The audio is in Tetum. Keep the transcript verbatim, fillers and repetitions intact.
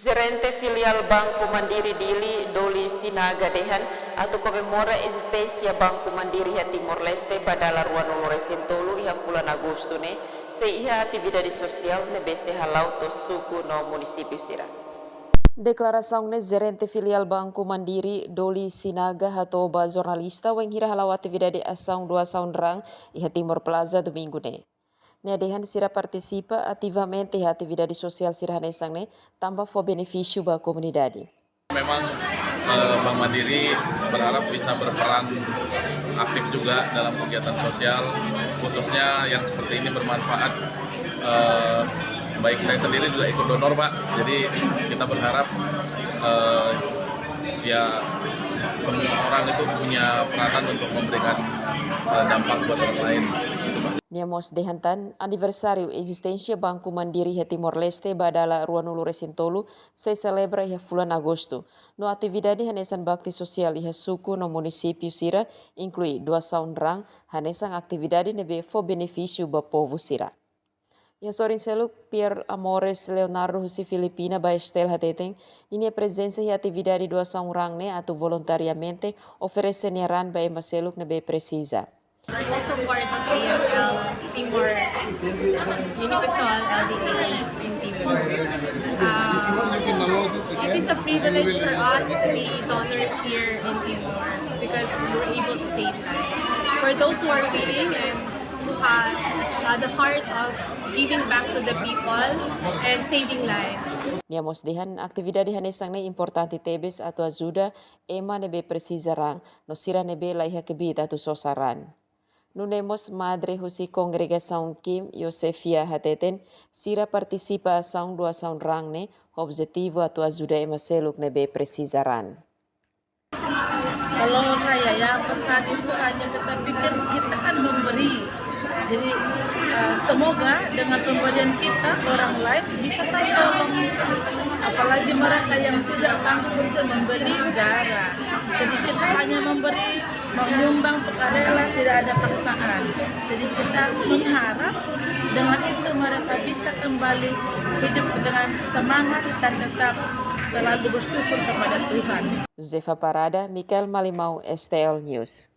Jerente filiál Banku Mandiri Dili, Doli Sinaga dehan, atu komemora ezisténsia Banku Mandiri iha Timor-Leste ba dala ruanulu-resin-tolu iha fulan Agostu ne'e, sei iha atividade sosiál ne'ebé sei hala'o to'o suku no munisípiu sira. Deklarasaun ne'e Jerente filiál Banku Mandiri, Doli Sinaga, hato'o ba jornalista wainhira hala'o atividade asaun doasaun raan iha Timor Plaza, Domingu ne'e. Nia dehan sira partisipa ativamente iha atividade sosiál sira hanesan ne'e, tanba fó benefísiu ba komunidade. Memang, eh, Bank Mandiri berharap bisa berperan aktif juga dalam kegiatan sosial, khususnya yang seperti ini bermanfaat. Eh, baik saya sendiri juga ikut donor, Pak. Jadi kita berharap, eh, ya, semua orang itu punya peranan untuk memberikan, eh, dampak buat orang lain, gitu, Pak. Nia mós dehan tan aniversáriu ezisténsia Banku Mandiri iha Timor-Leste ba dala ruanulu-resin-tolu sei selebra iha fulan Agostu. No atividade hanesan bakti sosiál iha suku no munisípiu sira, inklui doasaun raan, hanesan atividade ne'ebé fó benefísiu ba povu sira. Iha sorin seluk, Pierre Amores Leonardo husi Filipina ba STL hateten, ninia prezensa iha atividade doasaun raan ne'e atu voluntariamente oferese nia raan ba ema seluk ne'ebé presiza. I'm also part of A M L Timor, Universal L D A in Timor. Uh, it is a privilege for us to be donors here in Timor because we're able to save lives. For those who are willing and who has, uh, the heart of giving back to the people and saving lives. Nia mós dehan atividade hanesan ne'e importante tebes atu ajuda ema ne'ebé presiza raan, no sira ne'ebé laiha kbiit atu sosa raan. Nune'e mós madre husi kongregasaun Kim Yosefia hateten, sira partisipa asaun doasaun raan ne'e ho objetivu atu ajuda ema seluk ne'ebé presiza raan. Kalau saya ya, pesan itu hanya kita pikir kita kan memberi. Jadi, eh, semoga dengan pemberian kita, orang lain bisa tertolong. Apalagi mereka yang tidak sanggup untuk membeli darah. Jadi kita hanya memberi, menyumbang sukarela, tidak ada paksaan. Jadi kita mengharap dengan itu mereka bisa kembali hidup dengan semangat dan tetap selalu bersyukur kepada Tuhan. Josefa Parada, Mikael Malimau, STL News.